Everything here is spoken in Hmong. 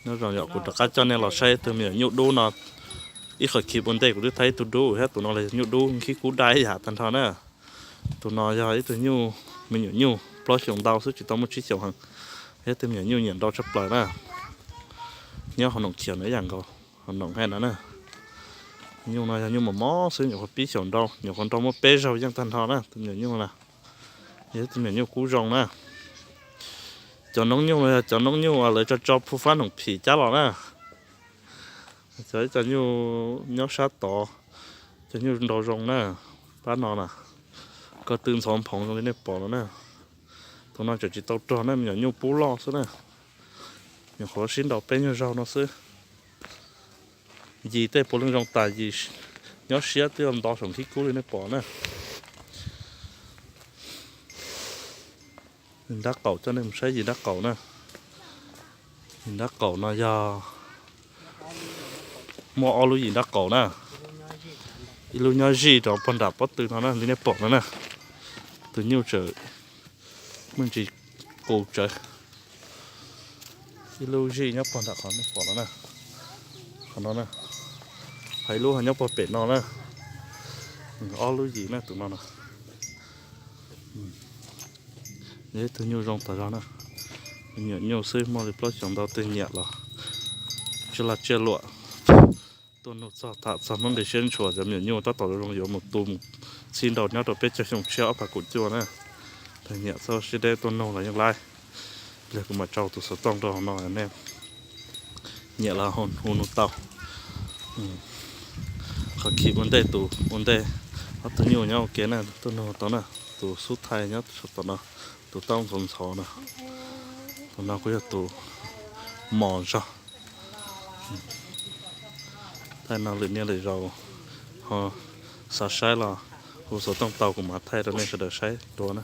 Nyob zoo, yog kuv rov qab coj nej los saib tus me nyuam nyuj dub no. Ib qhov khi ua ntej kuv twb thaij ib tug dub thiab, tus no los yog nyuj dub nkhib kub dai ib yam tag nrho na. Tus no yog ib tug nyuj, me nyuam nyuj plaub xyoos ntau xwb, tsis tau muaj tsib xyoos heev. Yog ib tug me nyuam nyuj nyiam nrau tshaj plaws na. Nyob hauv noom khiav no ib yam nkaus, hauv noom hais no na. Nyuj no yog nyuj mos mos xwb, nyuam qhuav pib xyaum nrau, nyuam qhuav nrau muaj peb zaug yeej tag nrho na tus me nyuam nyuj na. Yog ib tug me nyuam nyuj kub zoo na. Cov noob nyuj no yog cov noob nyuj uas lawv tso tso phu fab noom phim cab los na. Cov, cov nyuj nyob sab tod, cov nyuj nrau zoo na, pab no na, ko tw ntxhov nphoov zoo li nej pom no na. Tus no tseem tsis tau rog na, me nyuam nyuj pub loj xwb na. Nyuam qhuav sib nrau peb nyuag zaug no xwb. Yim tej puav leej zoo tas, yim nyob siab twb yuav nto saum nkhib kub li nej pom na. Yim nrab qaum, coj nej mus saib yim nrab qaum na. Yim nrab qaum no yog muaj ob lub yim nrab qaum na. Ib lub nyob zij rau pog nram pob tw no na, li nej pom no na. Tus nyuj tseem muaj ntsis qus tsawv. Ib lub zij nyob pog nram qhov nej pom no na, qhov no na. Ho ib lub ho nyob pog pem no na. Ob lub yim na tus no na. Yog ib tug nyuj zoo tas zog na. Me nyuam nyuj xwb, muaj li plaub xyoos ntau, tej nyiam los tsiaj laj tsiaj luam tuaj nug txog tham txog Hmoob nqi siab ntshua. Cov me nyuam nyuj tab tom zoo yuav mus tu mus txhij nrau nyob rau peb caug xyoo tshiab ob phav kaum cuaj na. Leej nyiam txhob siab deb tuaj nug los yeej laib. Lig kuv mam tso tus xov tooj rau hauv no, nej nyiam los hu nug tau. Qhov khi ua ntej, tus ua ntej ob tug nyuj nyob ua ke na, tuaj nug tau na. Tus xub thaij nyob saum tom no, tus taub ntxhov ntxhov no. Tus no kuj yog tus mos zog. Thaij no lwm niaj lwm zaus ho xav saib los hu xov tooj tau, kuv mam thaij rau nej sawv daws saib dua na.